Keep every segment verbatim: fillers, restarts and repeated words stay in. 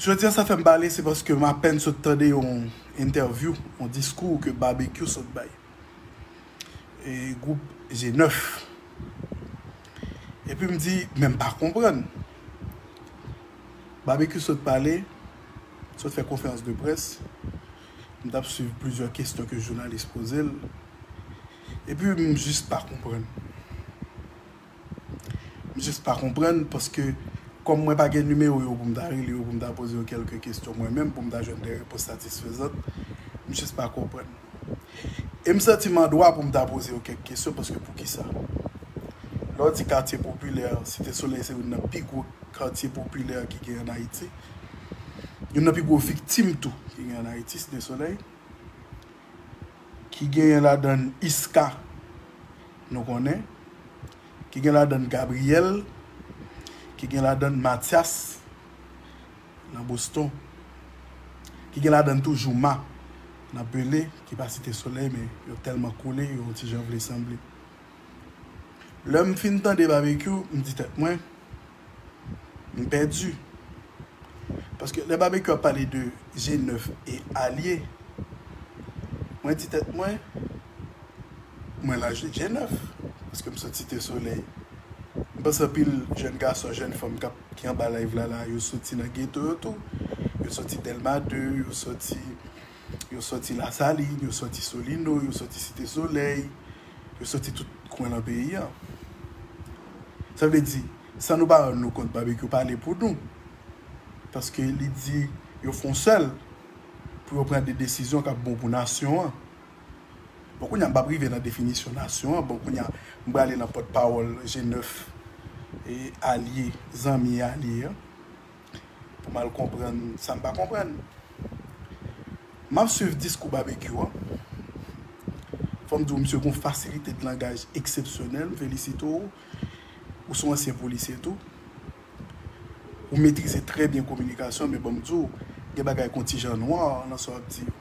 Jodi a sa fè m pale, se paske m apèn sot tande yon entèvyou, yon diskou ke Babekyou sot bay. E gwoup G nèf. Epi m di, men m pa konprann. Babekyou sot pale, sot fè konferans de près. M t ap swiv plizyè kesyon ke jounalis poze l. Epi m jis pa konprann. M jis pa konprann paske kòm mwen pa gen nimewo yo pou m ta rele yo, pou m ta poze yo kèlke kesyon mwen menm, pou m ta jwenn de repons satisfezant, m jis pa konprann. E m santi m an dwa pou m ta poze yo kèk kesyon paske poukisa? Lè w di katye popilè, Site Solèy se youn nan pi gwo katye popilè ki gen ann Ayiti. Youn nan pi gwo viktim tou ki gen ann Ayiti, Site Solèy. Ki genyen ladann Iska, nou konnen, ki gen ladann Gabriel, ki gen ladann Matyas nan Boston, ki gen ladann tou Jouma nan Pele, ki pa Site Solèy, men yo tèlman kole, yo yon ti jan vle sanble. Lè m fin tande Babekyou, m di tèt mwen, m pèdi. Paske lè Babekyou ap pale de G nèf e alye, mwen di tèt mwen, mwen laj G nèf, paske m sot Site Solèy. M panse anpil jèn gason, jèn fanm k ap, ki anba live la, la, yo soti nan geto yo tou. Yo soti Dèlma de, yo soti, yo soti Lasalin, yo soti Solino, yo soti Site Solèy, yo soti tout kwen nan peyi a. Sa vle di, san nou pa rann nou kont, Babekyou pale pou nou. Paske li di yo fè yon sèl pou yo pran de desizyon k ap bon pou nasyon an. Bon, kounye a, m p ap rive nan definisyon nasyon an. Bon, kounye a, m prale nan pòtpawòl G nèf e alye, zanmi e alye an, pou m al konprann sa m pa konprann. M ap swiv diskou Babekyou an. Fò m di w, misye gen yon fasilite de langaj eksepsyonèl. M felisite w. Ou se yon ansyen polisye tou. Ou metrize trè byen kominikasyon, men ban m di w, gen bagay k yon ti jan nwa nan sa w ap di yo.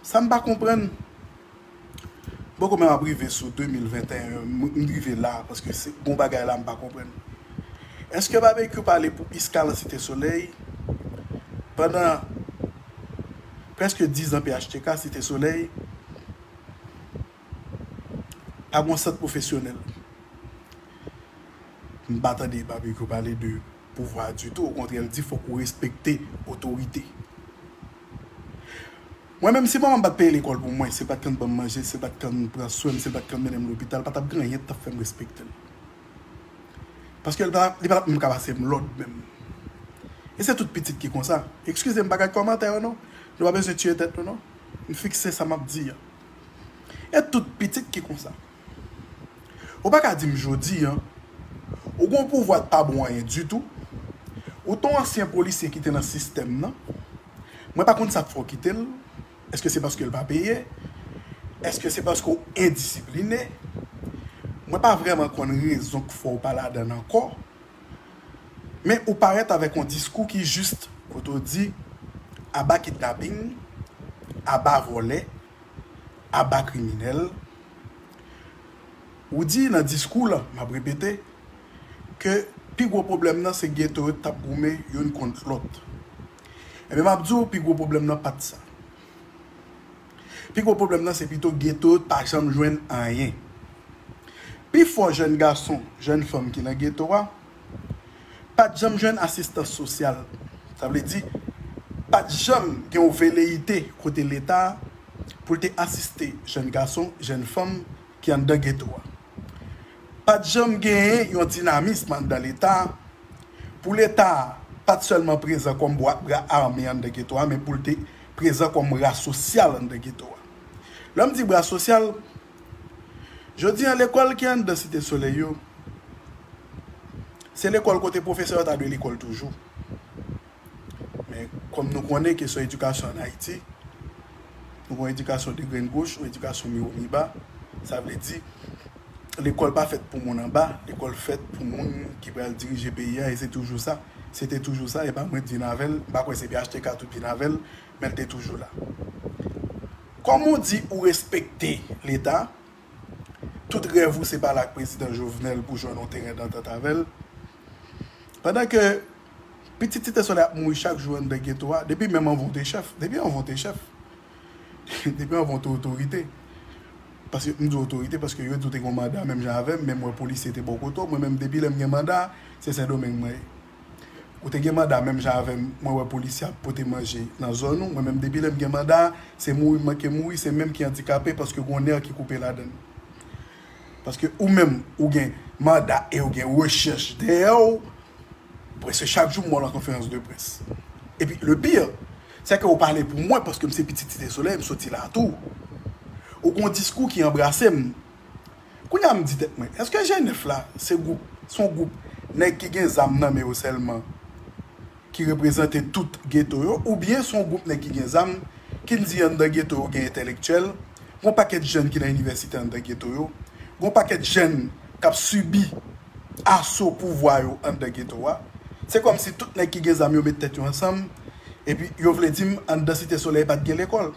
Sa m pa konprann. Bon, kòman m ap rive sou de mil venteyen, m, m rive la, paske se bon bagay la m pa konprann. Èske Babekyou pale pou Iska nan Site Solèy pandan prèske diz an P H T K Site Solèy pa gen sant pwofesyonèl? M pa tande Babekyou pale de pouvwa ditou. Okontrè, l di fòk ou respekte otorite. Mwen menm, si manman m pa t peye lekòl pou mwen, si l pa t konn ban m manje, si l pa t konn pran swen m, si l pa t konn mennen m lopital, pa t ap gen anyen ki t ap fè m respekte l. Paske li pa, li pa t ap menm ka pase m lòd menm. E se tout pitit ki konsa. Eskize m, pa gad kòmantè yo non. Nou pa bezwen tiye tèt nou non. M fikse sa m ap di a. E tout pitit ki konsa. Ou pa ka di m jodi a, ou gen yon pouvwa k pa bon anyen ditou, ou t yon ansyen polisye ki te nan sistèm nan, mwen pa konn sa k fè w kite l, èske se paske l pa peye, èske se paske w endisipline, mwen pa vrèman konn rezon k fè w pa ladann ankò, men ou parèt avèk yon diskou ki jis, kote w di, aba kidnaping, aba vòlè, aba kriminèl. Ou di nan diskou w lan, m ap repete, ke pi gwo pwoblèm nan se geto yo t ap goumen youn kont lòt. Ebyen, m ap di w, pi gwo pwoblèm nan pa t sa. Pi gwo pwoblèm nan se pito geto yo t pa janm jwenn anyen. Pifò jèn gason, jèn fanm ki nan geto a, pa t janm jwenn asistans sosyal. Sa vle di, pa t janm gen yon veleyite kote Leta pou l te asiste jèn gason, jèn fanm ki anndan geto a. Pa t janm genyen yon dinamis anndan Leta pou Leta pa t sèlman prezan kòm bra, bra ame anndan geto a, men pou l te prezan kòm bra sosyal anndan geto a. Lè m di bra sosyal, jodi a lekòl ki anndan Site Solèy yo, se lekòl kote pwofesè yo ta dwe lekòl toujou. Men kòm nou konnen kesyon edikasyon ann Ayiti, nou gen yon edikasyon de grenn goch, yon edikasyon miwo miba. Sa vle di, lekòl pa fèt pou moun anba, lekòl fèt pou moun ki pral dirije peyi a, e se toujou sa. Se te toujou sa, e pa mwen k vin avè l, m pa kwè se P H T K tou k vin avè l, men l te toujou la. Kòm ou di ou respekte Leta, tout rèv ou se pale ak prezidan Jovenel pou jwenn yon teren dantant avè l. Pandan ke Pitit Site Solèy ap mouri chak jou anndan geto a, depi menm anvan w te chèf, depi anvan w te chèf, depi anvan w te otorite. Paske m di otorite paske yo di w te gen yon manda menm jan avè m, men m wè polisye te bò kote w. Mwen menm depi lè m gen manda, se Sendomeng mwen ye. Ou te gen manda menm jan avè m, mwen wè polisye ap pote manje nan zòn ou. Mwen menm depi lè m gen manda, se mouri m manke mouri, se menm ki andikape paske gen yon nè ki koupe ladann. Paske ou menm, ou gen manda e ou gen rechèch dèyè w, prèske chak jou m wè w nan konferans de près. Epi le pire, se ke ou pale pou mwen paske m se pitit Site Solèy, m soti la tou. Ou gen yon diskou ki anbrase m. Kounye a m di tèt mwen, èske G nèf la se gwoup, se yon gwoup nèg ki gen zam nan men yo sèlman ki reprezante tout geto yo, oubyen se yon gwoup nèg ki gen zam ki n di anndan geto yo gen entèlektyèl, gen yon pakèt jèn ki nan inivèsite anndan geto yo, gen yon pakèt jèn k ap sibi aso pouvwa yo anndan geto a. Se kòmsi tout nèg ki gen zam yo met tèt yo ansanm, epi yo vle di m anndan Site Solèy pa t gen lekòl.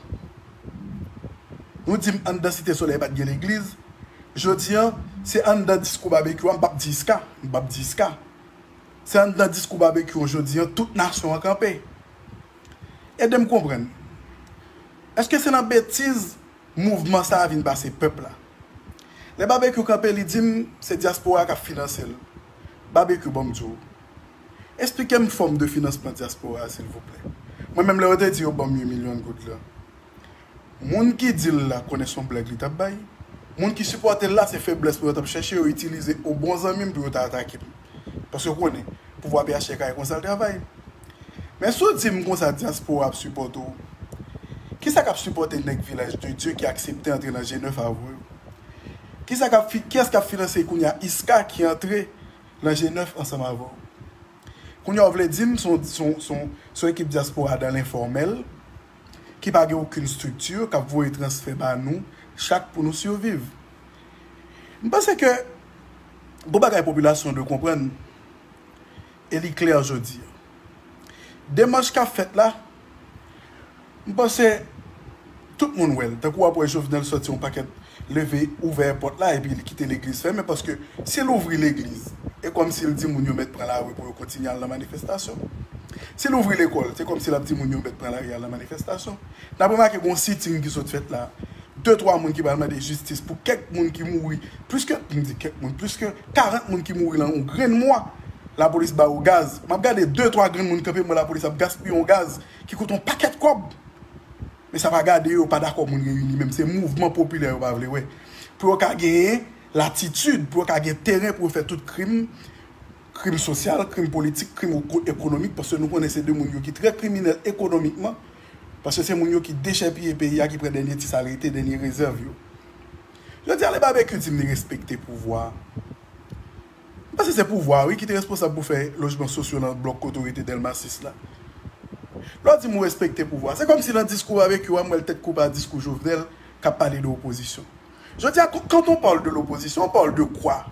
Nou di m anndan Site Solèy pa t gen legliz. Jodi a, se anndan diskou Babekyou a, m p ap di Iska, m p ap di Iska. Se anndan diskou Babekyou an jodi a, tout nasyon an kanpe. Ede m konprann. Èske se nan betiz mouvman sa a vin pase pèp la? Lè Babekyou kanpe, li di m se dyaspora k ap finanse l. Babekyou, ban m di w. Eksplike m fòm de finansman dyaspora a, silvouplè. Mwen menm, lè yo te di yo ban m uit milyon goud la, moun ki di l la konnen se yon blag li t ap bay. Moun ki sipòte l la, se feblès pou yo t ap chèche, yo itilize o bon zanmi m pou yo ta atake m. Paske yo konnen, pouvwa P H T K e konsa l travay. Men si w di m konsa dyaspora ap sipòte w, kisa k ap sipòte nèg Vilaj de Dye ki aksepte antre nan G nèf avè w yo? Kisa k ap fi-, kiyès k ap finanse kounye a Iska ki antre nan G nèf ansanm avè w? Kounye a w vle di m se yon, se yon, se yon, se yon ekip dyaspora dan lenfòmèl ki pa gen okenn estrikti k ap voye transfè ba nou chak pou nou siviv. M panse ke gon bagay popilasyon dwe konprann, e li klè jodi a. Demach k ap fèt la, m panse tout moun wè l. Tankou w ap wè Jovenel sòti yon pakèt leve ouvè pòt la epi li kite legliz fèmen, paske si l ouvri legliz, e kòmsi l di moun yo mèt pran lari pou yo kontinye al nan manifestasyon. Si l ouvri lekòl, se kòmsi l ap di moun yo mèt pran lari al nan manifestasyon. N ap remake gon siting ki sot fèt la. De twa moun ki pral mande jistis pou kèk moun ki mouri. Plis ke, m di kèk moun, plis ke karant moun ki mouri lan yon grenn mwa. Lapolis ba yo gaz. M ap gade de twa grenn moun kanpe, m wè lapolis ap gaspiye yon gaz ki koute yon pakèt kòb. Men sa pa gade yo, yo pa dakò moun reyini, menm se mouvman popilè yo pa vle wè. Pou yo ka genyen latitid, pou yo ka gen teren pou yo fè tout krim, krim sosyal, krim politik, krim eko-, ekonomik, paske nou konnen se de moun yo ki trè kriminèl ekonomikman, paske se moun yo ki dechèpiye peyi a, ki pran dènye ti sa l rete, dènye rezèv yo. Jodi a, lè Babekyou di m li respekte pouvwa a, m panse se pouvwa a, wi, ki te responsab pou fè lojman sosyo nan blòk kote w rete Dèlma sis la. Lè w di m ou respekte pouvwa a, se kòmsi nan diskou Babekyou a, m wè l tèt koupe a diskou Jovenel k ap pale de opozisyon. Jodi a, quand on parle de l'opposition, on parle de quoi?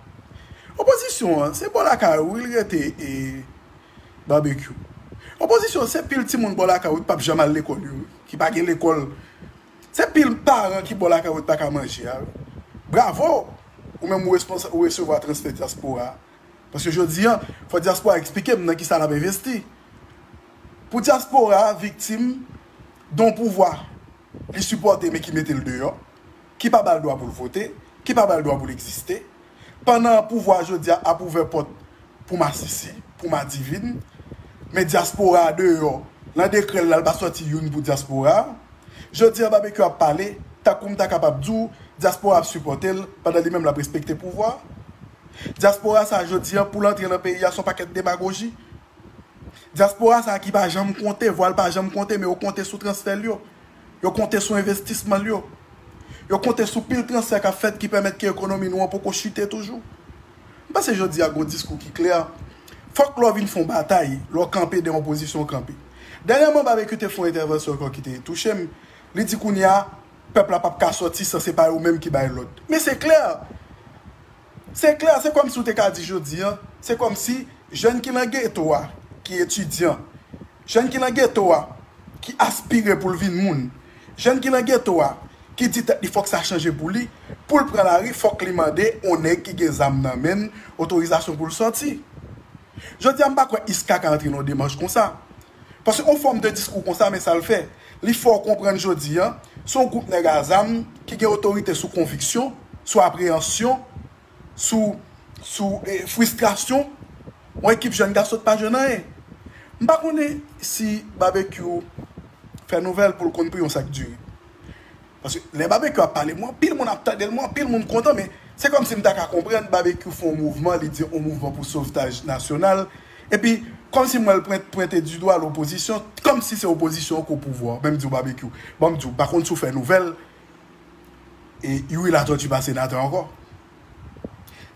Opozisyon an, se bò lakay ou, wi, li rete, e, Babekyou. Opozisyon, se pil timoun bò lakay ou ki p ap janm al lekòl yo, ki pa gen lekòl. Se pil paran ki bò lakay ou ki pa ka manje a. Bravo! Ou menm ou responsa-, ou resevwa transfè dyaspora a. Paske jodi a, fò dyaspora eksplike m nan kisa l ap envesti. Pou dyaspora a viktim de yon pouvwa li sipòte men ki mete l deyò, ki pa ba l dwa pou l vote, ki pa ba l dwa pou l egziste, pandan pouvwa a jodi a ap ouvè pòt pou masisi, pou madivin, men dyaspora a deyò, nan dekrè l la, l pa sòti youn pou dyaspora a. Jodi a, Babekyou ap pale, tankou m ta kapab di w, dyaspora ap sipòte l, pandan li menm l ap respekte pouvwa a. Dyaspora sa a, jodi a, pou l antre nan peyi a, se yon pakèt demagoji. Dyaspora sa a ki pa janm konte, vwa l pa janm konte, men yo konte sou transfè l yo. Yo konte sou envestisman l yo. Yo konte sou pil transfè k ap fèt ki pèmèt ke ekonomi nou an poko chite toujou. M panse jodi a gon diskou ki klè. Fòk lè w vin fè yon batay, lè w kanpe dèyè yon pozisyon w kanpe. Dènyèman, Babekyou te fè yon entèvansyon ankò ki te touche m. Li di kounye a, pèp la p ap ka sòti san se pa yo menm ki bay lòd. Men se klè. Se klè, se kòmsi w te ka di jodi a, se kòmsi jèn ki nan geto a, ki etidyan, jèn ki nan geto a, ki aspire pou l vin moun, jèn ki nan geto a, ki di tèt li fòk sa chanje pou li, pou l pran lari, fòk li mande yon nèg ki gen zam nan men l otorizasyon pou l sòti. Jodi a, m pa kwè Iska ka antre nan yon demach konsa. Paske yon fòm de diskou konsa, men sa l fè. Li fè w konprann jodi a, se yon gwoup nèg a zam ki gen otorite sou konviksyon, sou apreyansyon, sou, sou eh, fristrasyon. Yon ekip jèn gason ki pa jwenn anyen. M pa konnen si Babekyou fè nouvèl pou l konn pri yon sak diri. Paske lè Babekyou ap pale, mwen, anpil moun ap tande l, mwen, anpil moun kontan, men se kòmsi m ta ka konprann Babekyou fè yon mouvman, li di yon mouvman pou sovtaj nasyonal. Epi, kòmsi m wè l pwent, pwente di dwa lopozisyon, kòmsi se opozisyon an k o pouvwa. Men m di w, Babekyou, bon, m di w, pa konn si w fè nouvèl, e Youri Latortue pa senatè ankò.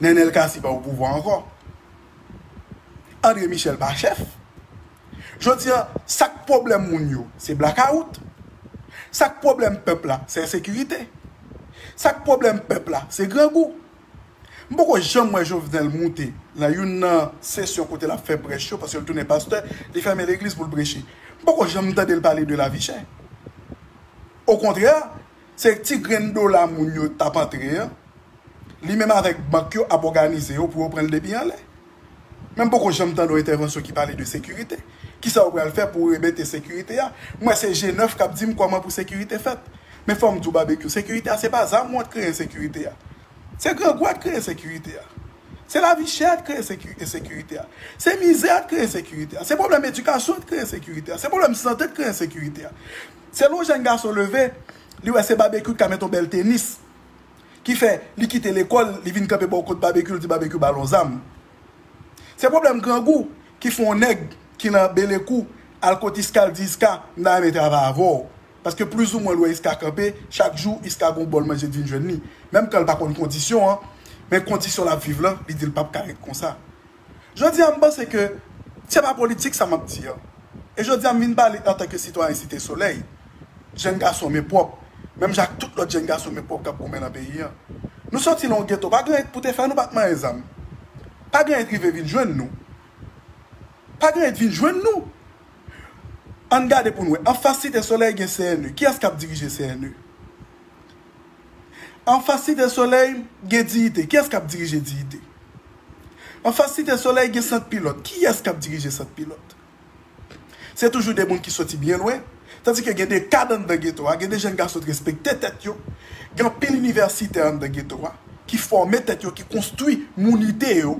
Nenel Cassy pa o pouvwa ankò. André Michel pa chèf. Jodi a, sa k pwoblèm moun yo, se blakawout. Sa k pwoblèm pèp la, se ensekirite. Sa k pwoblèm pèp la, se grangou. M poko janm wè Jovenel moute nan youn nan sesyon kote l ap fè prèch yo, paske l tounen pastè, li fèmen legliz pou l preche. M poko janm tande l pale de lavi chè. Okontrè, se ti grenn dola moun yo t ap antre an, li menm avèk bank yo ap òganize yo pou yo pran l depi anlè. Men m poko janm tande yon entèvansyon ki pale de sekirite. Kisa yo pral fè pou remete sekirite a? M wè se G nèf k ap di m kòman pou sekirite fèt. Men fò m di w, Babekyou, sekirite a se pa zam ou ant kreye ensekirite a. Se grangou a t kreye ensekirite a. Se lavi chè a t kreye enseku- ensekirite a. Se mizè a t kreye ensekirite a. Se pwoblèm edikasyon a t kreye ensekirite a. Se pwoblèm sante a t kreye ensekirite a. Se lè yon jèn gason leve, li wè se Babekyou ki ka mete yon bèl tenis. Ki fè, li kite lekòl, li vin kanpe bò kot Babekyou, li di Babekyou ba l yon zam. Se pwoblèm grangou ki fè yon nèg ki nan Belekou al kot Iska, l di Iska, m ta renmen travay avè w. Paske plizoumwen l wè Iska kanpe, chak jou Iska gon bòl manje k vin jwenn li. Menm kan l pa konn kondisyon an, men kondisyon l ap viv lan, li di l p ap ka ret konsa. Jodi a, m panse ke se pa politik sa m ap di an. E jodi a, m vin pale antanke sitwayen Site Solèy, jèn gason men pwòp, menm jan ak tout lòt jèn gason men pwòp k ap goumen nan peyi an. Nou sòti nan yon geto, pa gen anyen pou te fè nou pa t manyen zam. Pa gen anyen rive vin jwenn nou. Pa gen anyen vin jwenn nou. Ann gade pou n wè. Anfas Site Solèy gen C N E. Kiyès k ap dirije C N E? Anfas Site Solèy gen Diyite. Kiyès k ap dirije Diyite? Anfas Site Solèy gen Sant Pilòt. Kiyès k ap dirije Sant Pilòt? Se toujou de moun ki soti byen lwen. Tandike gen de kad anndan geto a, gen de jèn gason ki respekte tèt yo. Gen anpil inivèsitè anndan geto a ki fòme tèt yo, ki konstwi mounite yo,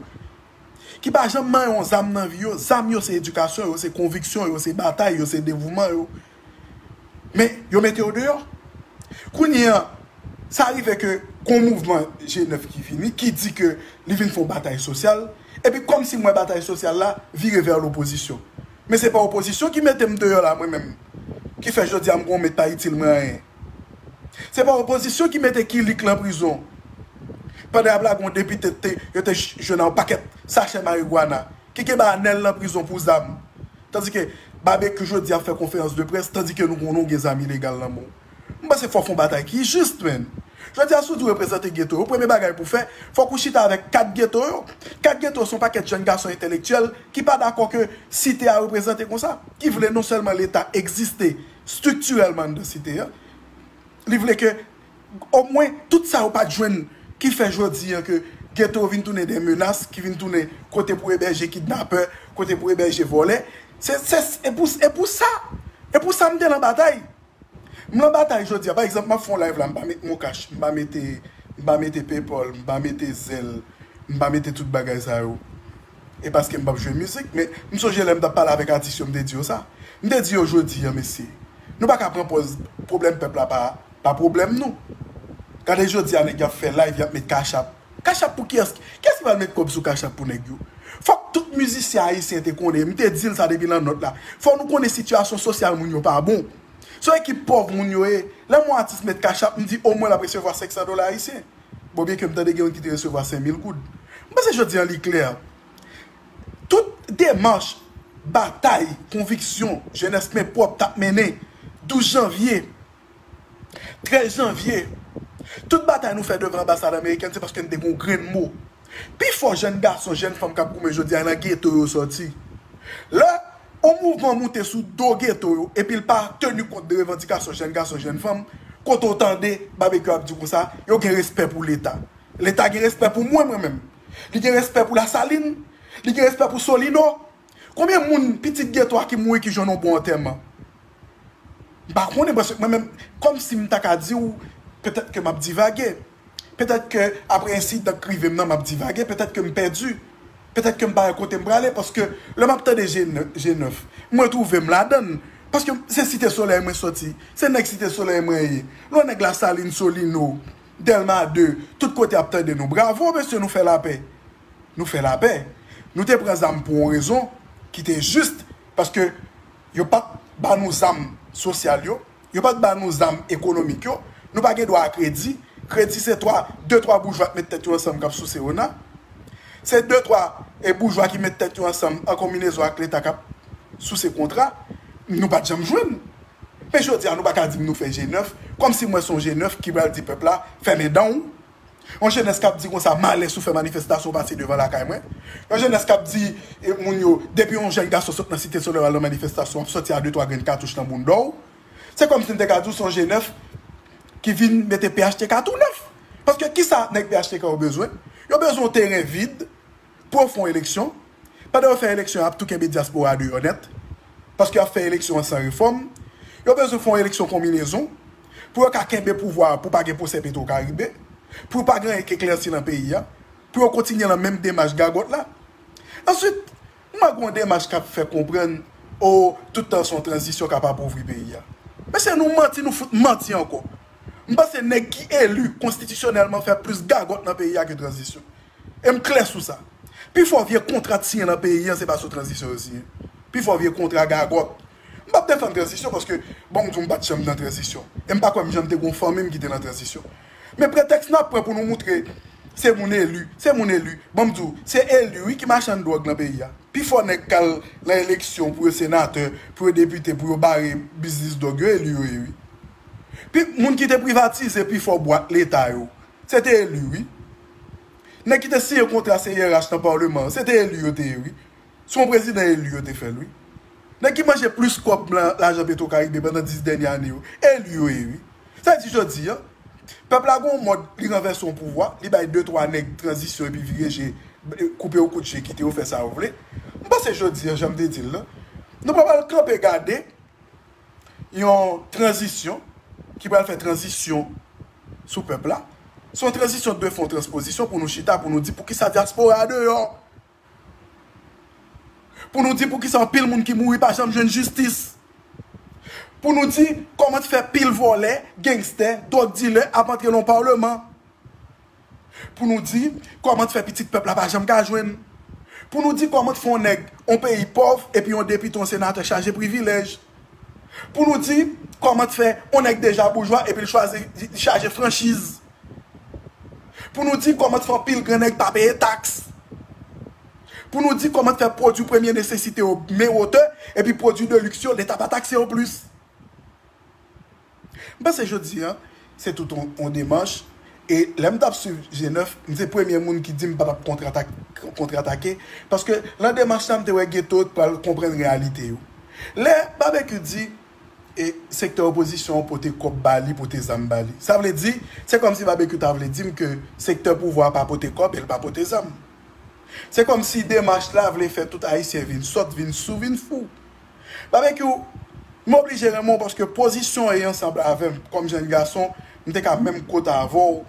ki pa janm manyen yon zam nan vi yo. Zam yo se edikasyon yo, se konviksyon yo, se batay yo, se devouman yo. Men yo mete yo deyò. Kounye a, sa rive ke gon mouvman G nèf ki vini, ki di ke li vin fè yon batay sosyal, epi kòmsi m wè batay sosyal la vire vè lopozisyon. Men se pa opozisyon ki mete m deyò la, mwen menm. Ki fè jodi a m gon met pa itil mwen anyen. Se pa opozisyon ki mete Kilik lan prizon. Pandan y ap lage yon depite te, yo te jwenn yon pakèt sachè marigwana. Ki gen Banèl lan prizon pou zam. Tandike Babekyou jodi a ap fè konferans de près, tandike nou konnen w gen zam ilegal nan men w. M panse fò w fè yon batay ki jis, menn. Jodi a, si w di w reprezante geto yo, premye bagay pou w fè, fòk ou chita avèk kad geto yo. Kad geto yo se yon pakèt jèn gason entèlektyèl ki pa dakò ke site a reprezante konsa, ki vle non sèlman Leta egziste estriktirèlman anndan site a, li vle ke omwen tout sa yo pa t jwenn ki fè jodi a ke geto yo vin tounen de menas, ki vin tounen kote pou ebèje kidnapè, kote pou ebèje vòlè. Se, se, e pou, e pou sa, e pou sa m te nan batay. M nan batay jodi a. Pa egzanp, m ap fè yon live la, m pa met MonCash, m pa mete, m pa mete PayPal, m pa mete Zelle, m pa mete tout bagay sa yo. E paske m p ap jwe mizik, men m sonje lè m t ap pale avèk atis yo, m te di yo sa. M te di yo jodi a, mesye, nou pa ka pran pòz pwoblèm pèp la pa, pa pwoblèm nou. Gade jodi a, nèg y ap fè live, y ap met Cash App. Cash App pou kiyès? Kiyès ki pral met kòb sou Cash App pou nèg yo? Fòk tout mizisyen ayisyen te konnen, m te di l sa depi nan nòt la. Fò nou konnen sitiyasyon sosyal moun yo pa bon. Se yon ekip pòv moun yo ye. Lè m wè yon atis met Cash App, m di omwen l ap resevwa senk san dola ayisyen. Bon, byenke m tande gen youn ki te resevwa senk mil goud. M panse jodi a li klè. Tout demach, batay, konviksyon, jenès men pwòp t ap mennen douz janvye, trèz janvye, tout batay nou fè devan anbasad amerikèn, se paske n te gen yon grenn mo. Pifò jèn gason, jèn fanm k ap goumen jodi a, nan geto yo sòti. Lè yon mouvman moute sou do geto yo, epi l pa teni kont de revandikasyon jèn gason, jèn fanm, kote w tande Babekyou ap di konsa, yo gen respè pou Leta. Leta gen respè pou mwen, mwen menm. Li gen respè pou Lasalin. Li gen respè pou Solino. Konbyen moun pitit geto a ki mouri ki jwenn yon bon antèman? M pa konnen, paske mwen menm, kòmsi m ta ka di w, petèt ke m ap divage. Petèt ke apre ensidan k rive m nan, m ap divage. Petèt ke m pèdi. Petèt ke m pa wè kote m prale, paske lè m ap tande G nèf, G nèf, mwen twouve m ladann. Paske se Site Solèy mwen soti. Se nèg Site Solèy mwen ye. Lè nèg Lasalin, Solino, Dèlma de, tout kote ap tande nou. Bravo, mesye, nou fè lapè. Nou fè lapè. Nou te pran zam pou yon rezon ki te jis, paske yo pa t ba nou zam sosyal yo, yo pa t ba nou zam ekonomik yo, nou pa gen dwa a kredi. Kredi se twa, de twa boujwa k met tèt yo ansanm k ap souse ona. Se de twa e boujwa ki met tèt yo ansanm an konbinezon ak Leta k ap souse kontra. Nou pa t janm jwenn. Men jodi a, nou pa ka di m nou fè G nèf, kòmsi mwen se yon G nèf ki pral di pèp la, fèmen dan w. Yon jenès k ap di konsa, m alèz si w fè manifestasyon w pase devan lakay mwen. Yon jenès k ap di e, moun yo, depi yon jèn gason sot nan Site Solèy al nan manifestasyon, w ap sòti a de twa grenn katouch nan bounda w. Se kòmsi m te ka di w se yon G nèf ki vin mete P H T K tou nèf. Paske kisa nèg P H T K yo bezwen? Yo bezwen yon teren vid pou yo fè yon eleksyon. Pandan yo fè eleksyon, y ap tou kenbe dyaspora deyò nèt. Paske y ap fè eleksyon an san refòm. Yo bezwen fè yon eleksyon konbinezon pou yo ka kenbe pouvwa a, pou pa gen pwosè Petwokaribe, pou pa gen anyen k eklèsi nan peyi a, pou yo kontinye nan menm demach gagòt la. Answit, m wè gen yon demach k ap fè konprann, o, tout tan se yon tranzisyon k ap apovri peyi a. Mesye, nou manti, nou fout manti ankò. M panse nèg ki eli konstitisyonèlman fè plis gagòt nan peyi a ke tranzisyon. E m klè sou sa. Pifò vye kontra t siyen nan peyi an, se pa sou tranzisyon yo siyen. Pifò vye kontra gagòt. M p ap defann tranzisyon paske, bon, m di w, m pa t janm nan tranzisyon. E m pa kwè m janm te gen yon fanmi m ki te nan tranzisyon. Men pretèks n ap pran pou nou moutre se moun eli, se moun eli. Bon, m di w, se eli, wi, ki machann dwòg nan peyi a. Pifò nèg k al nan eleksyon pou yo senatè, pou yo depite, pou yo bare biznis dwòg yo, eli yo ye, wi. Pi, moun ki te privatize pifò bwat Leta yo, se te eli, wi. Nèg ki te siyen kontra C I R H nan palman an, se te eli yo te ye, wi. Se yon prezidan eli yo te fè l, wi. Nèg ki manje plis kòb lan-, lajan Petwokaribe pandan dis dènye ane yo, eli yo ye, wi. Sa vle di jodi a, pèp la gen yon mòd, li ranvèse yon pouvwa, li bay de twa nèg tranzisyon epi vire je, koupe yo kout je, kite yo fè sa yo vle. M panse jodi a, jan m te di l lan, nou pa pral kanpe gade yon tranzisyon ki pral fè tranzisyon sou pèp la. Se yon tranzisyon dwe fè yon transpozisyon pou nou chita, pou nou di poukisa dyaspora a deyò. Pou nou di poukisa anpil moun ki mouri pa janm jwenn jistis. Pou nou di kòman t fè pil vòlè, gangstè, dwòg dilè ap antre nan yon palman. Pou nou di kòman t fè pitit pèp la pa janm ka jwenn. Pou nou di kòman t fè yon nèg, yon peyi pòv, epi yon depite, yon senatè chaje privilèj. Pou nou di kòman t fè yon nèg deja boujwa, epi l chwazi, li chaje franchiz. Pou nou di kòman t fè anpil gran nèg pa peye taks. Pou nou di kòman t fè pwodui premye nesesite yo men wotè, epi pwodui de liks yo, Leta pa takse yo plis. M panse jodi a, se tout yon, yon demach. E lè m t ap swiv G nèf, m se premye moun ki di m pa t ap kontratak-, kontratake. Paske nan demach la, m te wè geto t pral konprann reyalite yo. Lè Babekyou di, e sektè opozisyon an pote kòb ba li, pote zam ba li. Sa vle di, se kòmsi Babekyou ta vle di m ke sektè pouvwa a pa pote kòb e l pa pote zam. Se kòmsi demach la vle fè tout Ayisyen vin sòt, vin sou, vin fou. Babekyou, m oblije renmen w paske pozisyon w e ansanm avè m, kòm jèn gason, m te ka menm kote avè w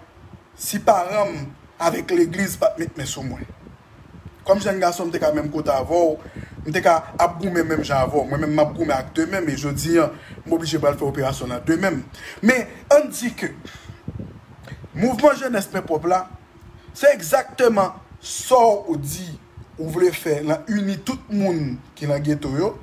si paran m avèk legliz pa t met men sou mwen. Kòm jèn gason, m te ka menm kote avè w, m te ka ap goumen menm jan avè w. Mwen menm, m ap goumen ak de men m, e jodi a, m oblije pral fè operasyon nan de men m. Men, ann di ke mouvman jenès men pwòp la, se egzakteman sa w di ou vle fè nan ini tout moun ki nan geto yo,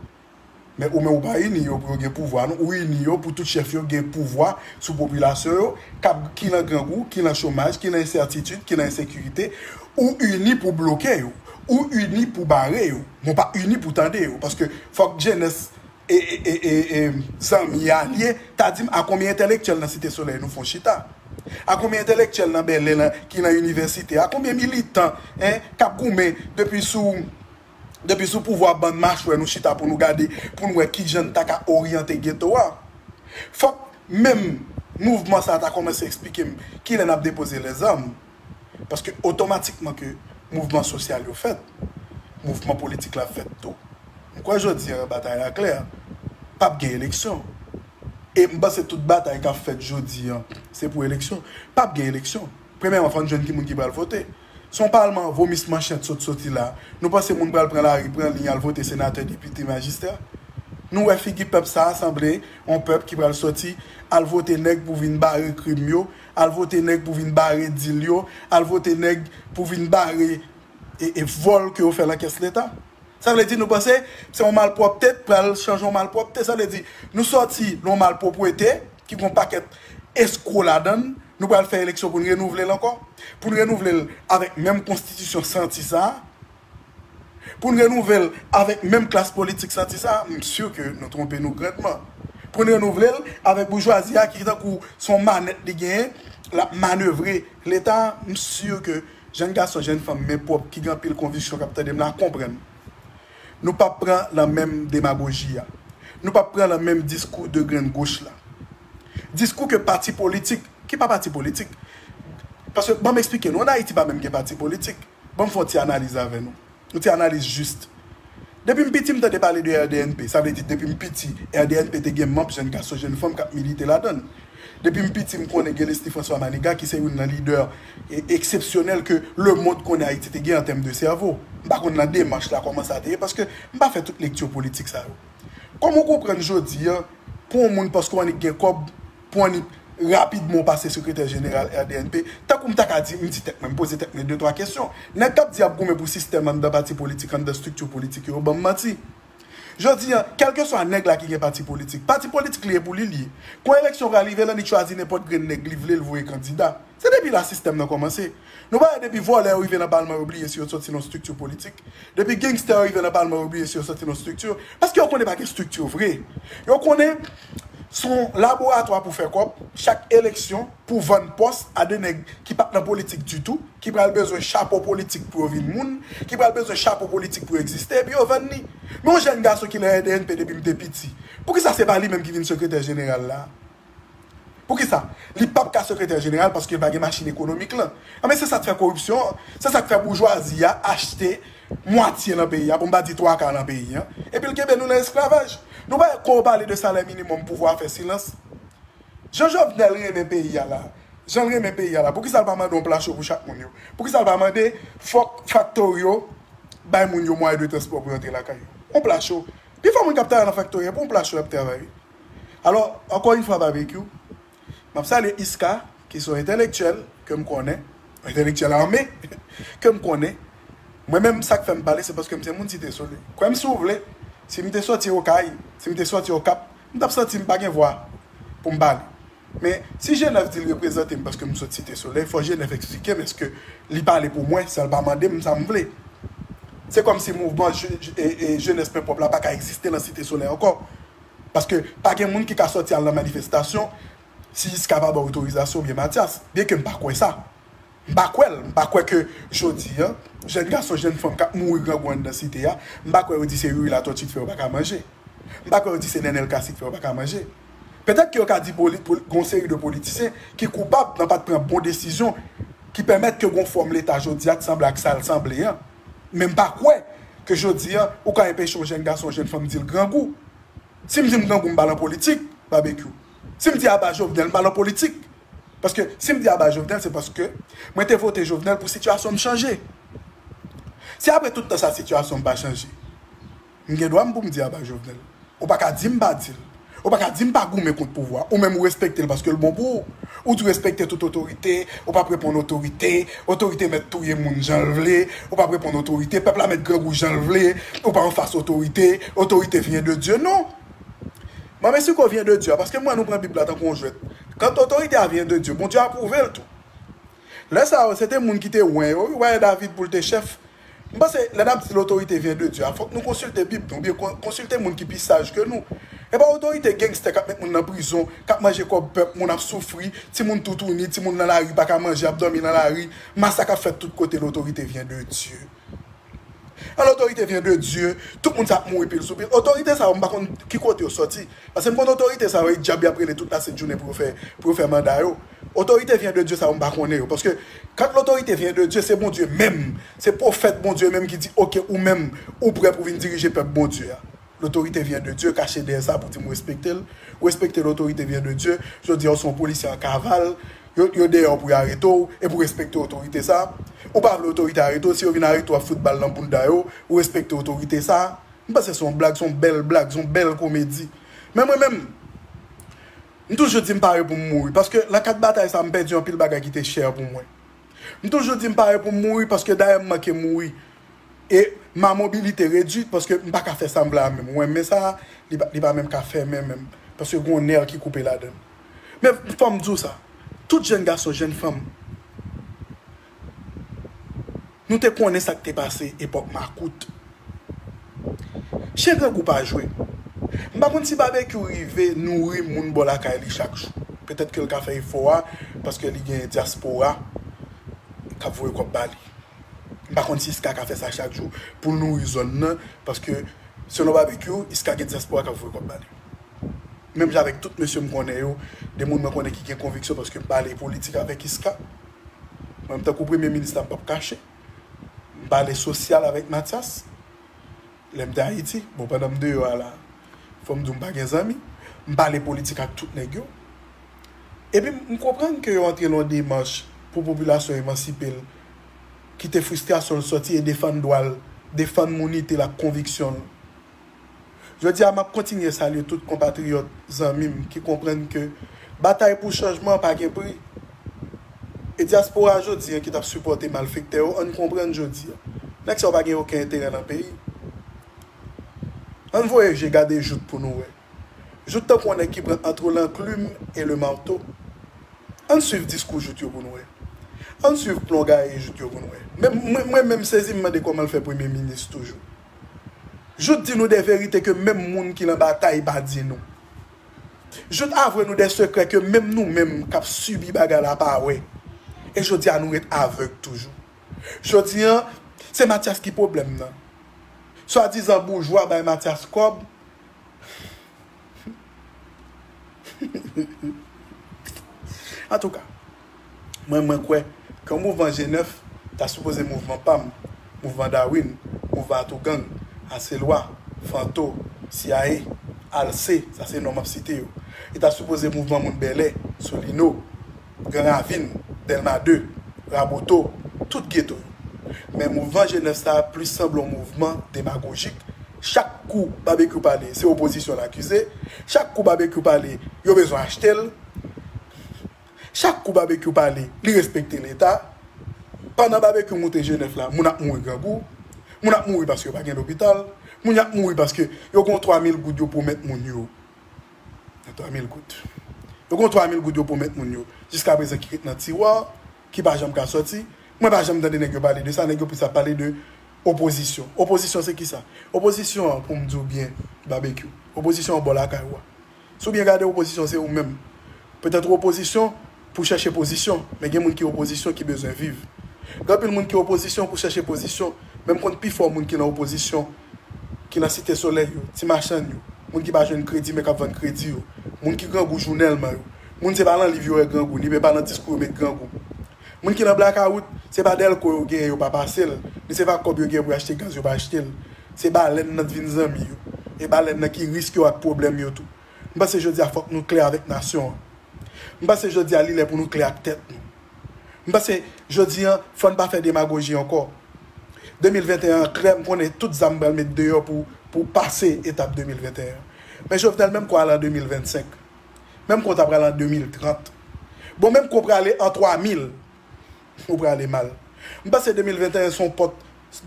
men ou menm ou pa ini yo pou yo gen pouvwa, non. Ou ini yo pou tout chèf yo gen pouvwa sou popilasyon yo, k ap, ki nan grangou, ki nan chomaj, ki nan ensètitid, ki nan ensekirite. Ou ini pou bloke yo. Ou ini pou bare yo. Men w pa ini pou tande yo. Paske fòk jenès e, e, e, e, e, zanmi, alye, ta di m a konbyen entèlektyèl nan Site Solèy nou fè yon chita? A konbyen entèlektyèl nan Bèlè lan, ki nan inivèsite? A konbyen militan, en, k ap goumen depi sou, depi sou pouvwa bann machwè nou chita pou nou gade, pou n wè kijan n ta ka oryante geto a? Fòk menm mouvman sa a ta kòmanse eksplike m kilè n ap depoze lèzam. Paske otomatikman ke mouvman sosyal yo fèt, mouvman politik la fèt tou. M kwè jodi a, batay la klè. P ap gen eleksyon. E m panse tout batay k ap fèt jodi a, se pou eleksyon. P ap gen eleksyon. Premyèman, fò n jwenn ki moun ki pral vote. Se yon palman vomis manchèt sot soti la. Nou panse moun pral pran lari, pran liy, al vote senatè, depite, majistra? Nou wè figi pèp sa a sanble yon pèp ki pral soti al vote nèg pou vin bare krim yo, al vote nèg pou vin bare dil yo, al vote nèg pou vin bare e, e vòl ke yo fè nan kès Leta. Sa vle di nou panse se yon malpwòpte pral chanje yon malpwòpte. Sa vle di nou sòti nan yon malpwòpte ki gon pakèt eskwo ladan l, nou pral fè eleksyon pou n renouvle l ankò. Pou n renouvle l avèk menm konstitisyon santi sa a. Pou n renouvle l avèk menm klas politik santi sa a. M si ke nou twonpe nou grandman. Pou n renouvle l avèk boujwazi a ki tankou se yon manèt li genyen, l ap manevre Leta a. M si ke jèn gason, jèn fanm, men pwòp, ki gen anpil konviksyon k ap tande m la, konprann. Nou p ap pran nan menm demagoji a. Nou p ap pran nan menm diskou de grenn goch la. Diskou ke pati politik, ki pa pati politik? Paske, ban m eksplike nou, ann Ayiti pa menm gen pati politik. Ban m fè yon ti analiz avè nou. Yon ti analiz jis. Depi m piti, m tande pale de R D N P. Sa vle di, depi m piti, R D N P te gen manm, jèn gason, jèn fanm k ap milite ladan l. Depi m piti, m konnen gen Leslie François Manigat, ki se youn nan lidè e, eksepsyonèl ke lemonn konnen Ayiti te gen an tèm de sèvo. M pa konn nan demach la kòman sa te ye, paske m pa fè tout lekti politik sa yo. Kòman w konprann jodi a, pou yon moun, paske w annik gen kòb, pou w annik rapidman w pase sekretè jeneral R D N P, tankou m ta ka di, m di tèt mwen, m poze tèt mwen de twa kesyon. Nèg k ap di y ap goumen pou sistèm anndan pati politik, anndan estrikti politik yo, yo ban m manti. Jodi a, kèlkeswa nèg la ki gen pati politik, pati politik li ye pou li, li ye. Kon eleksyon pral rive, l annik chwazi nenpòt grenn nèg li vle, l voye kandida. Se depi la sistèm nan kòmanse. Nou pa wè depi vòlè yo rive nan palman, yo bliye si yo sòti nan estrikti politik. Depi gangstè yo rive nan palman, yo bliye si yo sòti nan estrikti. Paske yo konnen pa gen estrikti vre. Yo konnen se yon laboratwa pou fè kòb, chak eleksyon, pou vann pòs a de nèg ki pa t nan politik ditou, ki pral bezwen chapo politik pou yo vin moun, ki pral bezwen chapo politik pou yo egziste, epi yo vann li. Men yon jèn gason ki nan R D N P depi m te piti, poukisa se pa li menm ki vin sekretè jeneral la? Poukisa? Li p ap ka sekretè jeneral paske l pa gen machin ekonomik lan. Anben, se sa k fè koripsyon an, se sa k fè boujwazi a achte mwatye nan peyi a, pou m pa di twa ka nan peyi an, epi l kenbe nou nan esklavaj. Nou pa wè, kon yo pale de salè minimòm, pouvwa a fè silans. Jan Jovenel renmen peyi a la, jan l renmen peyi a la, poukisa l pa mande yon pla cho pou chak moun yo? Poukisa l pa mande fòk faktori yo bay moun yo mwayen de transpò pou yo antre lakay yo? Yon pla cho. Pifò moun k ap travay nan faktori a, pou yon pla cho y ap travay. Alò, ankò yon fwa, Babekyou, m ap salye Iska, ki se yon entèlektyèl ke m konnen, yon entèlektyèl ame, ke m konnen. Mwen menm, sa k fè m pale, se paske m se moun Site Solèy. Kwè m si w vle, si m te sòti Okay, si m te sòti Okap, m t ap santi m pa gen vwa pou m pale. Men, si Jenèf di l reprezante m paske m sot Site Solèy, fò Jenèf eksplike m èske li pale pou mwen, san l pa mande m sa m vle. Se kòmsi mouvman je, je, e, e, Jenès Men Pwòp la pa ka egziste nan Site Solèy ankò. Paske pa gen moun ki ka sòti al nan manifestasyon si Iska pa ba otorizasyon oubyen Matyas. Byenke m pa kwè sa. M pa kwè l. M pa kwè ke jodi a, jèn gason, jèn fanm k ap mouri grangou anndan site a, m pa kwè yo di se Youri Latortue ki fè yo pa ka manje. M pa kwè yo di se Nenel Cassy ki fè yo pa ka manje. Petèt ke yo ka di poli-, poli-, gon seri de politisyen ki koupab nan pa t pran bon desizyon ki pèmèt ke gon fòm Leta jodi a t sanble ak sa l sanble an. Men m pa kwè ke jodi a, ou ka enpeche yon jèn gason, yon jèn fanm di l grangou. Si m di m grangou, m pa nan politik, Babekyou. Si m di aba Jovenel, m pa nan politik. Paske si m di aba Jovenel, se paske mwen te vote Jovenel pou sitiyasyon m chanje. Si apre tout tan sa sitiyasyon m pa chanje, m gen dwa m pou m di aba Jovenel. Ou pa ka di m pa di l. Ou pa ka di m pa goumen kont pouvwa. Ou menm ou respekte l paske l bon pou ou. Ou di w respekte tout otorite, ou p ap reponn otorite, otorite mèt touye moun jan l vle, ou p ap reponn otorite, pèp la mèt grangou jan l vle, ou pa anfas otorite, otorite vyen de Dye. Non! Manmay, si ko vyen de Dye a, paske m wè nou pran Bib la tankou yon jwèt. Kan otorite a vyen de Dye, Bondye apwouve l tou. Lè sa yo, se te moun ki te wen yo, wi, w wè David pou l te chèf. M panse, lè n ap di lotorite vyen de Dye a, fòk nou konsilte Bib nou, oubyen kon-, konsilte moun ki pi saj ke nou. E pa otorite gangstè k ap met moun nan prizon, k ap manje kòb pèp, moun ap soufri, timoun toutouni, timoun nan lari pa ka manje, ap dòmi nan lari, masak ap fèt tout kote, lotorite vyen de Dye. An, lotorite vyen de Dye, tout moun sa ap mouri pil sou pil. Otorite sa yo, m pa konn ki kote yo sòti. Paske m konn otorite sa yo, e dyab y ap rele tout lasent jounen pou yo fè, pou yo fè manda yo. Otorite vyen de Dye sa yo m pa konnen yo. Paske quand l'autorité vient de Dieu, se Bondye menm, se pwofèt Bondye menm ki di, oke, ou menm, ou prè pou vin dirije pèp Bondye a. L'autorité vient de Dieu, kache dèyè sa pou di m respekte l. Respekte l'autorité vient de Dieu. Jodi a, ou se yon polisye an kaval, yo, yo dèyè w pou yo arete w, e pou respekte otorite sa. Ou pa vle otorite arete w, si yo vin arete w, ap fout bal nan bounda yo, ou respekte otorite sa. M panse se yon blag, se yon bèl blag, se yon bèl komedi. Men mwen menm, m toujou di m pare pou m mouri, paske nan kad batay sa, m pèdi anpil bagay ki te chè pou mwen. M toujou di m pare pou m mouri, paske dayè m manke mouri. E ma mobilité réduite, paske m pa ka fè sa m vle a menm. Ou wè men sa, li pa, li pa menm ka fèmen menm, paske gon nè ki koupe ladan l. Men fò m di w sa, tout jèn gason, jèn fanm, nou te konnen sa k te pase epòk makout. Chen grangou pa jwe. M pa konn si Babekyou rive nouri moun bò lakay li chak jou. Petèt ke l ka fè efò a, paske li gen dyaspora k ap voye kòb ba li. M pa konn si Iska ka fè sa chak jou pou l nouri zòn nan, paske selon Babekyou, Iska gen dyaspora k ap voye kòb ba li. Menm jan avèk tout mesye m konnen yo, de moun mwen konnen ki gen konviksyon, paske m pale politik avèk Iska. Mwen, tankou premye minis la, m p ap kache. M pale sosyal avèk Mathias. Lè m te Ayiti, bon, pandan m deyò a la, fò m di w m pa gen zanmi. M pale politik ak tout nèg yo. Epi m konprann ke yo antre nan yon demach pou popilasyon emansipe l, kite fristrasyon l sòti e defann dwa l, defann mounite l ak konviksyon l. Jodi a, m ap kontinye salye tout konpatriyòt, zanmi m ki konprann ke batay pou chanjman pa gen pri. E dyaspora jodi a ki t ap sipòte malfektè yo, ann konprann jodi a. Nèg sa yo pa gen okenn enterè nan peyi. Ann voye je gade Jout pou nou wè. Jout tankou yon nèg ki pran entre l'enclume et le marteau. Ann swiv diskou Jout yo pou n wè. Ann swiv plon gaye Jout yo pou n wè. Men mwen, mwen menm sezi m mande kòman l fè premye minis toujou. Jout di nou de verite ke menm moun ki nan batay pa di nou. Jout avwe nou de sekrè ke menm nou menm k ap sibi bagay la pa wè. E jodi a nou ret avèg toujou. Jodi a, se Mathias ki pwoblèm nan. Swadizan boujwa bay Mathias kòb. Antouka, mwen, mwen kwè ke yon mouvman G nèf ta sipoze mouvman pa m, mouvman Darwin, mouvman Atougang, Aselwa, Fanto, C I A, Alse, sa se non m ap site yo. Li ta sipoze mouvman moun Bèlè, Solino, Gran Ravin, Dèlma de, Raboto, tout geto yo. Men mouvman G nèf sa a plis sanble yon mouvman demagojik. Chak kou Babekyou pale, se opozisyon l akize. Chak kou Babekyou pale, yo bezwen achte l. Chak kou Babekyou pale, li respekte Leta. Pandan Babekyou moute G nèf la, moun ap mouri grangou. Moun ap mouri paske yo pa gen lopital. Moun ap mouri paske yo gen twa mil goud yo pwomèt moun yo. Nan twa mil goud. Yo gen twa mil goud yo pwomèt moun yo. Jiskaprezan ki ret nan tiwa, ki pa janm ka sòti. Mwen pa janm tande nèg yo pale de sa, nèg yo plis ap pale de opozisyon. Opozisyon se kisa? Opozisyon an, pou m di w byen, Babekyou. Opozisyon an bò lakay ou a. Si w byen gade, opozisyon se ou menm. Petèt ou opozisyon pou chèche pozisyon, men gen moun ki opozisyon ki bezwen viv. Gen anpil moun ki opozisyon pou chèche pozisyon, men m konn pifò moun ki nan opozisyon, ki nan Site Solèy yo, ti machann yo, moun ki pa jwenn kredi men k ap vann kredi yo, moun ki grangou jounèlman yo. Moun se pa nan liv yo wè grangou, ni men pa nan diskou yo met grangou. Moun ki nan blakawout, se pa dèlko yo genyen yo pa pase l, ni se pa kòb yo genyen pou yo achte gaz yo pa achte l. Se balèn nan vin zanmi yo. E balèn nan ki risk yo ak pwoblèm yo tou. M panse jodi a fòk nou klè avèk nasyon an. M panse jodi a li lè pou nou klè ak tèt nou. M panse jodi a fò n pa fè demagoji ankò. De mil venteyen an klè, m konnen tout zam pral met deyò pou, pou pase etap de mil venteyen an. Men Jovenel menm kon ale an de mil vennsenk. Menm kon ta pral an de mil trant. Bon, menm kon prale an twa mil. Ou prale mal. M panse de mil venteyen se yon pòt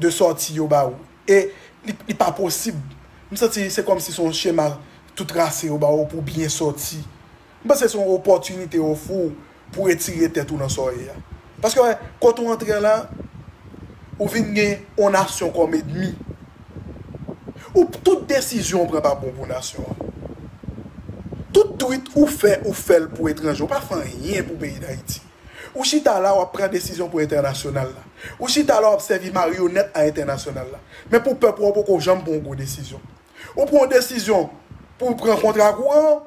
de sòti yo ba ou. E li, li pa posib. M santi se kòmsi se yon chema tou trase yo ba ou pou byen sòti. M panse se yon opòtinite yo ofri w pou retire tèt ou nan sa w ye a. Paske, wè, kote w antre an la, ou vin gen yon nasyon kòm ènmi. Ou, tout desizyon w pran pa bon pou nasyon an. Tout twit ou fè, ou fè l pou etranje. Ou pa fè anyen pou peyi Dayiti. Ou chita la, w ap pran desizyon pou entènasyonal la. Ou chita la, w ap sèvi maryonèt a entènasyonal la. Men pou pèp ou, ou poko janm pran yon gwo desizyon. Ou pran yon desizyon pou w pran kontra kouran,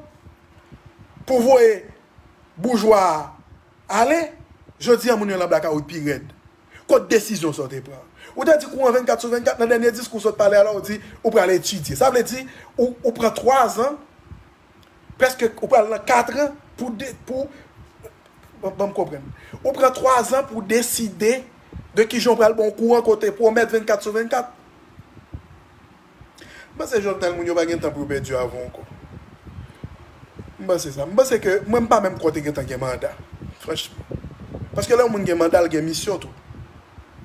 pou w voye boujwa a Ale, jodi a moun yo nan blakawout pi rèd. Kot desizyon sa w te pran? Ou te di kouran vennkat sou vennkat, nan dènye diskou sa w t pale a la, ou di ou pral etidye. Sa vle di, ou, ou pran twazan, prèske ou pral nan katran pou, de, pou, ban, ban m konprann. Ou pran twazan pou deside de kijan w pral ba w kouran kote pwomèt vennkat sou vennkat. M panse Jovenel, moun yo pa gen tan pou yo pèdi avan ankò. M panse sa. M panse ke mwen, m pa menm kwè te gentan gen manda. Franchman. Paske lè yon moun gen manda, l gen misyon tou.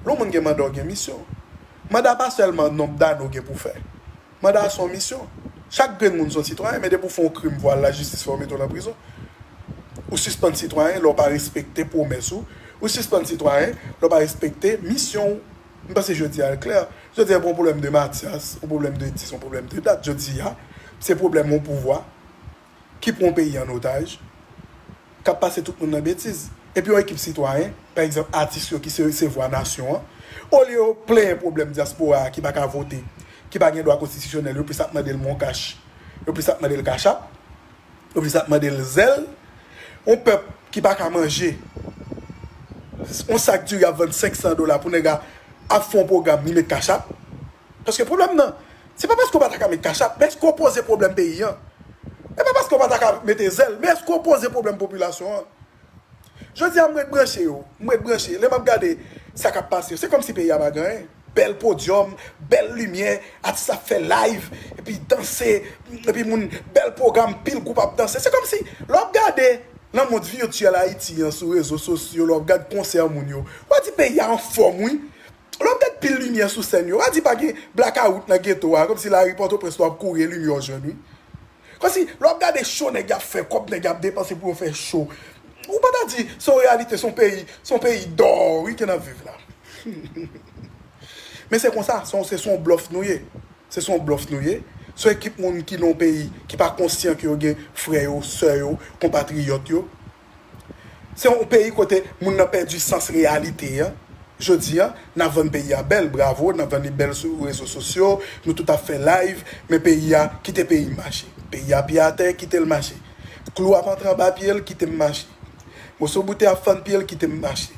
Lè yon moun gen manda, w gen misyon. Manda pa sèlman nonb dane w gen pou fè. Manda a se yon misyon. Chak grenn moun se yon sitwayen, men depi w fè yon krim, vwal lajistis fè w mete w nan prizon. Ou sispann sitwayen lè w pa respekte pwomès ou. Ou sispann sitwayen lè w pa respekte misyon ou. M panse jodi a l klè. Jodi a pa yon pwoblèm de Mathias, yon pwoblèm de dis, yon pwoblèm de dat. Jodi a, se pwoblèm yon pouvwa ki pran yon peyi an otaj, k ap pase tout moun nan betiz. Epi yon ekip sitwayen, pa egzanp, atis yo ki se, se vwa nasyon an, olye yo plenyen pwoblèm dyaspora a ki pa ka vote, ki pa gen dwa konstitisyonèl, yo plis ap mande l moncash, yo plis ap mande l cash app, yo plis ap mande l zèl. Yon pèp ki pa ka manje, yon sak diri ap vann senk san dola pou nèg la ap fè yon pwogram, li met cash app. Paske pwoblèm nan, se pa paske w pa ta ka met cash app, men èske w poze pwoblèm peyi an? E pa paske w pa ta ka mete zèl, men èske w poze pwoblèm popilasyon an? Jodi a, m ret branche yo, m ret branche. Lè m ap gade sa k ap pase yo, se kòmsi peyi a pa gen anyen. Bèl podyòm, bèl limyè, atis ap fè live, epi danse, epi moun, bèl pwogram, pil gwoup ap danse. Se kòmsi, lè w ap gade nan mond vityèl Ayiti an, sou rezo sosyo, lè w ap gade konsè moun yo, w a di peyi a anfòm, wi. Lè w ap gade pil limyè sou sèn yo, w a di pa gen blakawout nan geto a, kòmsi lari Pòtoprens lè w ap kouri e limyè w jwenn, wi. Kòmsi, lè w ap gade cho nèg y ap fè, kòb nèg y ap depanse pou yo fè cho, ou pa ta di se yon reyalite, se yon peyi, se yon peyi dò, wi, ke n ap viv la. Men se konsa, se yon, se, se yon blòf nou ye. Se, se yon blòf nou ye. Se yon ekip moun ki nan yon peyi ki pa konsyan ke yo gen frè yo, sè yo, konpatriyòt yo. Se yon peyi kote moun nan pèdi sans reyalite an. Jodi a, n ap vann peyi a bèl, bravo, n ap vann li bèl sou rezo sosyo, nou tout ap fè live, men peyi a, kite peyi m mache. Peyi a pye atè, kite l mache. Klou ap antre anba pye l, kite m mache. Moso boutèy ap fann pye l, kite m mache.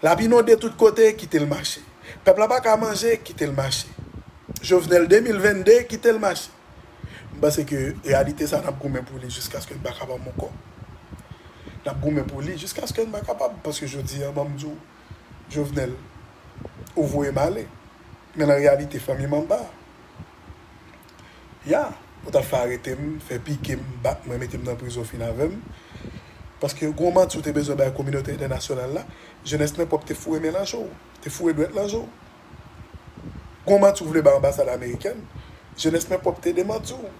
L ap inonde tout kote, kite l mache. Pèp la pa ka manje, kite l mache. Jovenel de mil venn de, kite l mache. M panse ke reyalite sa, n ap goumen pou li jiskaske n pa kapab ankò. N ap goumen pou li jiskaske n pa kapab, paske jodi a, ban m di w, Jovenel, ou voye m ale. Men nan reyalite, fanmi m anba. Ya, ou t ap fè arete m, fè pike m, bat mwen, mete m nan prizon, fin avè m. Paske gwo manti ou te bezwen bay kominote entènasyonal la, jenès mwen pwòp te foure men nan je w, te foure dwèt nan je w. Gwo manti ou vle bay anbasad amerikèn, jenès mwen pwòp te demanti w.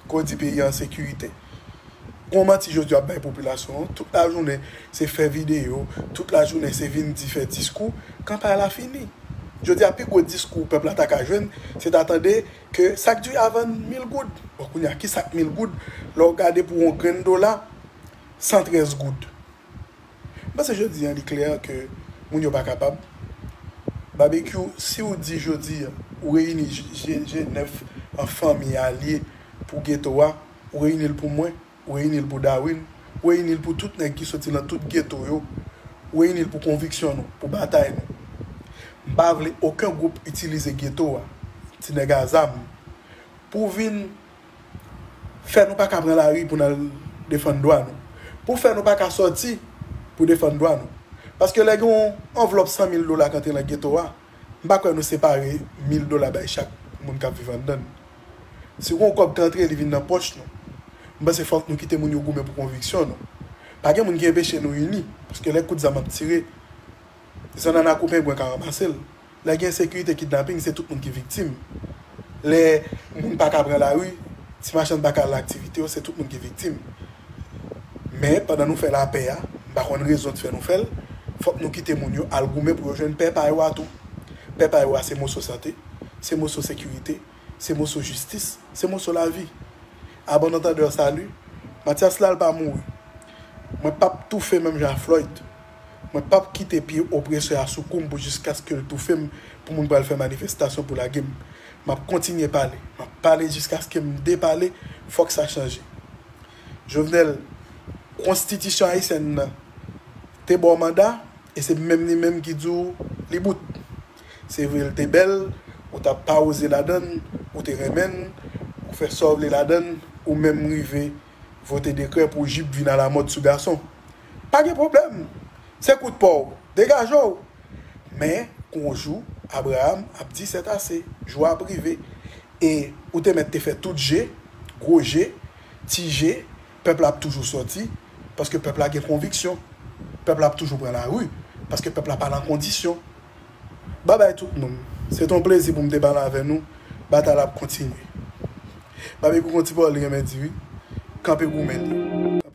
Ke w di peyi an sekirite. Gwo manti jodi w ap bay popilasyon an, tout lajounen se fè videyo, tout lajounen se vin di fè diskou, kanpay la fini. Jodi a pi gwo diskou pèp la ta ka jwenn, se ta tande ke sak diri a vann mil goud. Bon, kounye a, ki sak mil goud? Lè w gade pou yon grenn dola, san trèz goud. M panse jodi a li klè ke moun yo pa kapab. Babekyou, si w di jodi a, ou reyini G, G, G nèf an fanmi alye pou geto a, ou reyini l pou mwen, ou reyini l pou Darwin, ou reyini l pou tout nèg ki soti nan tout geto yo, ou reyini l pou konviksyon nou, pou batay nou. M pa vle okenn gwoup itilize geto a, ti nèg a zam, pou vin fè nou pa ka pran lari pou n al defann dwa nou, pou fè nou pa ka sòti pou defann dwa nou. Paske lè gen yon anvlòp san mil dola k antre nan geto a, m pa kwè nou separe mil dola bay chak moun k ap viv anndan l. Si gen yon kòb k antre, li vin nan pòch nou. M panse fòk nou kite moun yo goumen pou konviksyon nou. Pa gen moun ki enpeche nou ini, paske lè kout zam ap tire, zannanna kou pengwen ka ranmase l. Lè gen ensekirite, kidnaping, se tout moun ki viktim. Lè moun pa ka pran lari, ti machann pa ka al nan aktivite yo, se tout moun ki viktim. Men, pandan nou fè lapè a, m pa konn rezon ki fè nou fè l, fòk nou kite moun yo al goumen pou yo jwenn pè pa yo a tou. Pè pa yo a se moso sante, se moso sekirite, se moso jistis, se moso lavi. A bon antandè, sali. Mathias la, l pa mouri. Mwen p ap toufe menm jan a Floyd. Mwen p ap kite pye opresè a sou kou m pou jiskaske l toufe m pou moun pral fè manifestasyon pou lage m. M ap kontinye pale. M ap pale jiskaske m depale. Fòk sa chanje. Jovenel, konstitisyon ayisyèn nan, te ba w manda, e se menm li menm ki di w li bout. Se vre, l te bèl, ou t ap pawouze ladan l, ou te renmen l, ou fè sa w vle ladan l, ou menm rive vote dekrè pou jip vin alamòd sou gason. Pa gen pwoblèm. Se kout pa w. Degaje w. Men, gon jou, Abraram ap di c'est assez. Jou a ap rive. E ou te mèt te fè tout je, gwo je, ti je, pèp la ap toujou sòti, paske pèp la gen konviksyon. Pèp la ap toujou pran lari, paske pèp la pa nan kondisyon. Babay tout moun. Se t on plezi pou m te pale avè nou. Batay la ap kontinye. Babekyou gon ti pawòl li renmen di wi. Kanpe goumen li.